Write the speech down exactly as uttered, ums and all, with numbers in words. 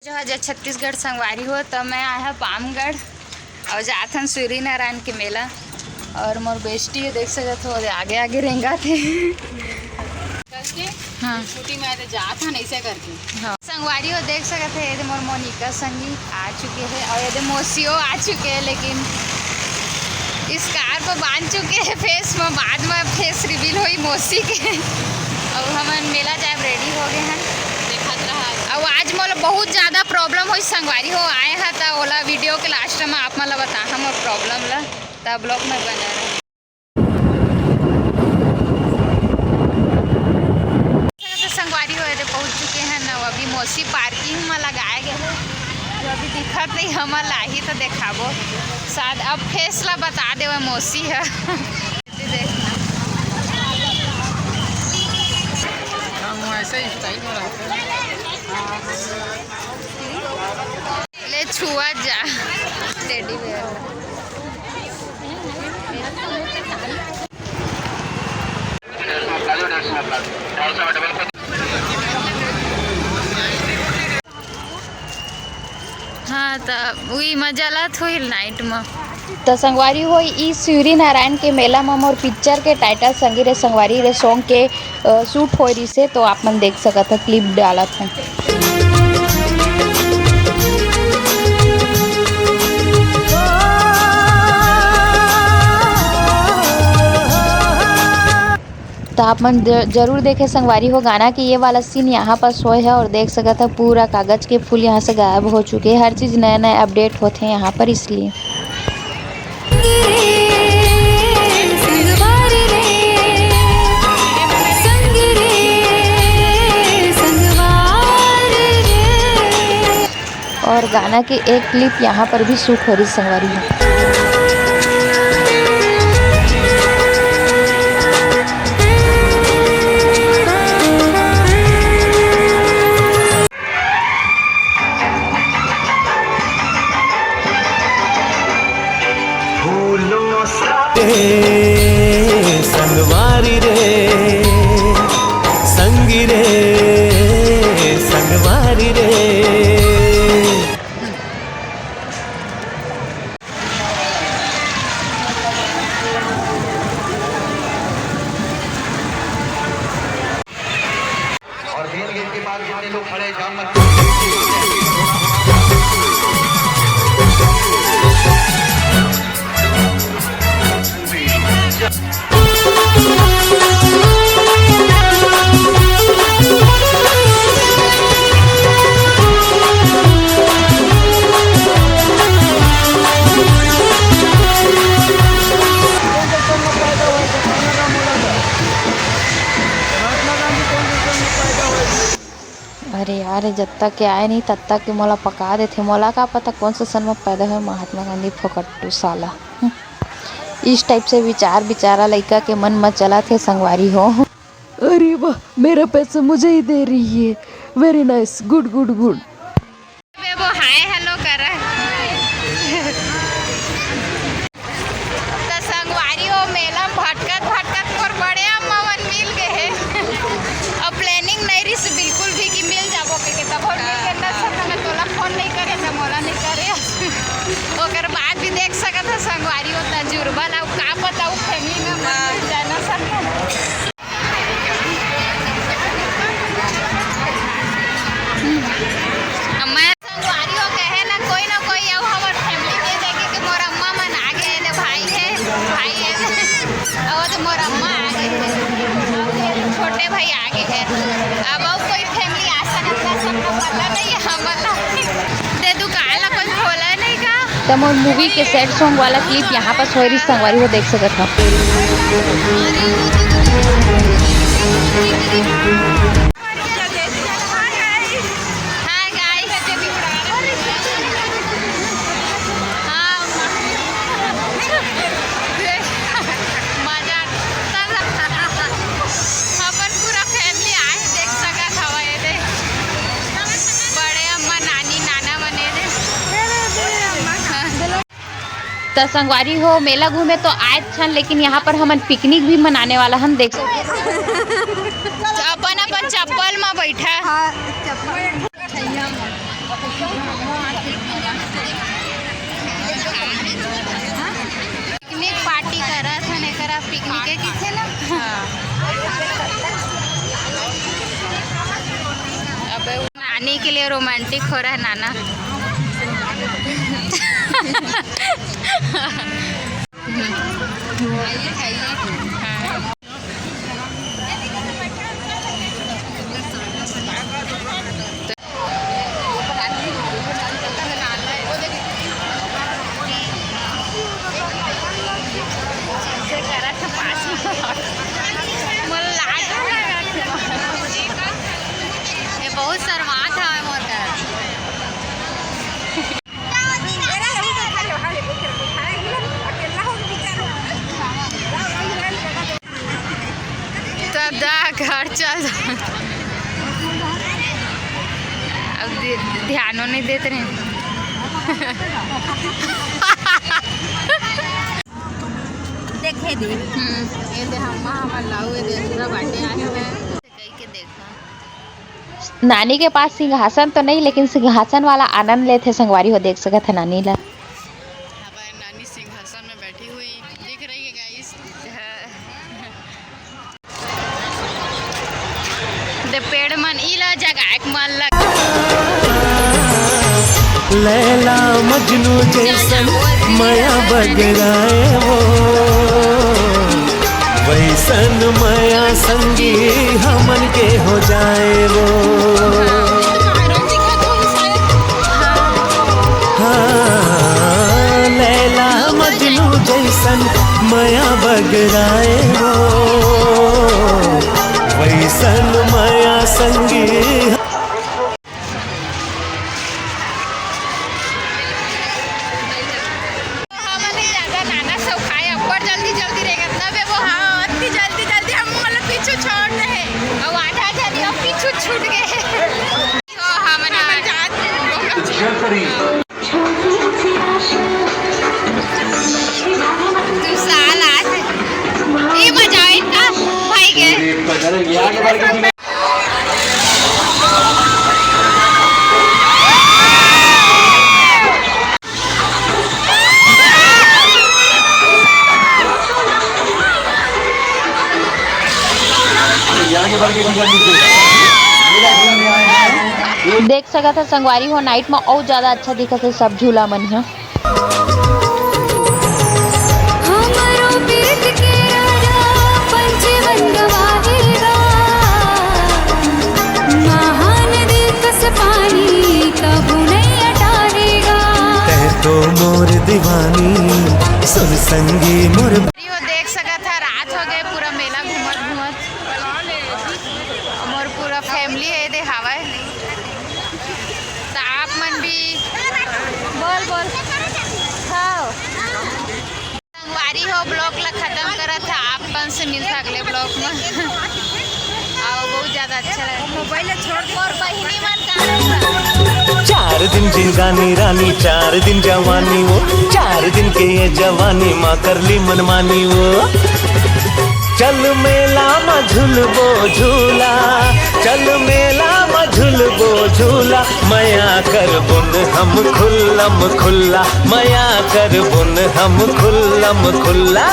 जो है, जय छत्तीसगढ़ संगवारी हो, तो मैं आया पामगढ़ और जात हन सूर्यनारायण के मेला। और मोर बेस्टी हे, देख सकत हो, आगे आगे रेंगत हे। करके हाँ। स्कूटी में आए तो जात हन ऐसे करके। हाँ। संगवारी हो, देख सकत हे, ये दे मोर मोनिका संगी आ चुके हे और ये दे मौसियो आ चुके हे, लेकिन scarf बांध चुके हे face में, बाद में face reveal होई मौसी के। और हमन मेला जाए ready हो गए हैं। देखत रहा। और आज मोला बहुत ज्यादा problem होई संगवारी हो, आए हा त ओला video के last में आप मन ला बता हम problem ला, त vlog में बने रहे। तो संगवारी हो, ये दे पहुंच चुके हैं ना, अभी मौसी parking में लगाए गए हैं, जो अभी दिखत नहीं, हमन ला आही तो देखाबो, शायद अब face ला बता देवे मौसी है। देख। हम ऐसे ही style में रहते हैं। ले छुआ जा teddy bear। हाँ, त उही मजा ला थोड़ी night में। त संगवारी हो, ई सूर्यनारायण के मेला म मोर picture के title संगी रे संगवारी रे song के, अ, shoot होय रिहिसे, तो आप मन देख सकत ह, clip डालत हन। त आप मन ज-, जरूर देखे संगवारी हो गाना कि ये वाला scene यहाँ पर सोए है और देख सकत है पूरा कागज के फूल यहाँ से गायब हो चुके हैं। हर चीज़ नया नया update होते हैं यहाँ पर, इसलिए। और गाना के एक clip यहाँ पर भी shoot हो रही संगवारी हो। फूलों सा रे संगवारी रे, संगी रे संगवारी रे। और main gate के पास जितने लोग खड़े हैं, जाम मत। अरे यार, जब तक के आए नहीं, तब तक के मोला पका देथे। मोला का पता कौन से सन में पैदा हुए महात्मा गांधी फोकट्टू साला। हम्म। इस type से विचार, विचारा लइका के मन में चलत हे संगवारी हो। अरे वाह, मेरा पैसा मुझे ही दे रही है। Very nice, good, good, good। बे वो hi hello करा। त संगवारी हो, मेला म भटकत भटकत मोर बड़े अम्मा मन मिल गए हे। अब planning नहीं रहिस बिल्कुल भी कि मिल जाबो के, के तब हम मिल के न सकन, तोला phone नहीं करे त मोला नहीं करे। ओकर बाद भी देख सकत ह संगवारी हो, तजुर्बा ला का पता उ family member मिल जाए न सकन। मैं संगवारी हो कहे ना, कोई ना कोई अउ हमर family के देखे कि मोर अम्मा मन आ गए ने, भाई हे, भाई हे, अउ तो मोर अम्मा आ गए हे, छोटे भाई आ गए हे। अब अउ कोई family आ सकत हे, सबको पता नहीं हे हमन ला। ते दुकान ला कोई खोला नहीं का? त मोर movie के sad song वाला clip यहाँ पर सोए रही संगवारी हो देख सकत हो। Hi guys। हाँ। मजा। अपन पूरा family आए देख सकत हवा ये दे। बड़े अम्मा, नानी, नाना मने दे। त संगवारी हो, मेला घूमे तो आए छन, लेकिन यहाँ पर हमन picnic भी मनाने वाला हन, देख सकत हो। अपन अपन चप्पल में बैठा। हाँ, चप्पल। पिकनिक पार्टी करत हन, एकरा पिकनिके किथे ना। हाँ। अब नानी के लिए रोमांटिक हो रहा है नाना। ये बहुत शर्मात हवय मोर करा। तो दा घर चल जा। अब ध्यानो नहीं देते रहे। देखे दे। हम्म। ये दे हम, हमर लाऊ, ये दे पूरा बाटे आए हुए हैं। कई के देखा। नानी के पास सिंहासन तो नहीं, लेकिन सिंहासन वाला आनंद लेथे संगवारी हो, देख सकत है नानी ला। हमारे नानी सिंहासन में बैठी हुई दिख रही है, गाइस। दे पेड़ मन इला जगाए के मन लग। लैला मजनू जैसन मया बगराए वो, वैसन मया संगी हमन के हो जाए वो। हाँ, लैला मजनू जैसन मया बगराए वो, वैसन मया संगी। हमन ज्यादा नाना सब खाए, अब्बड़ जल्दी जल्दी रेंगत ना बे वो, हाँ, अति जल्दी जल्दी हम मन ला पीछू छोड़ दे हे। अउ आधा जनी अउ पीछू छूट गए हे। तो हमन जात। तू साल आज ई बजाओ इनका भाई के। देख सकत ह संगवारी हो, नाइट म अउ ज्यादा अच्छा दिखत हे सब झूला मन ह। हमरो प्रीत के राजा पंचवन गवाहेगा, महानदी कस पानी कभू नहीं अटारेगा। तै तो मोर दीवानी, सुन संगी मोर। यो देख सकत ह, रात हो गए, पूरा मेला घूमत घूमत मोर पूरा फैमिली हे दे हावय। त आप मन भी बोल बोल खाओ। संगवारी हो, ब्लॉग ला खत्म करत ह, आप मन से मिलत ह अगले ब्लॉग में। आओ, बहुत ज्यादा अच्छा लगा। मोबाइल छोड़ दे। और बहिनी मन का चार दिन जिंदगानी रानी, चार दिन जवानी वो, चार दिन के ये जवानी माँ कर ली मनमानी वो। चल मेला मा झुलबो झूला, चल मेला मा झुलबो झूला, मया करबुन हम खुल्लम खुल्ला, मया करबुन हम खुल्लम खुल्ला।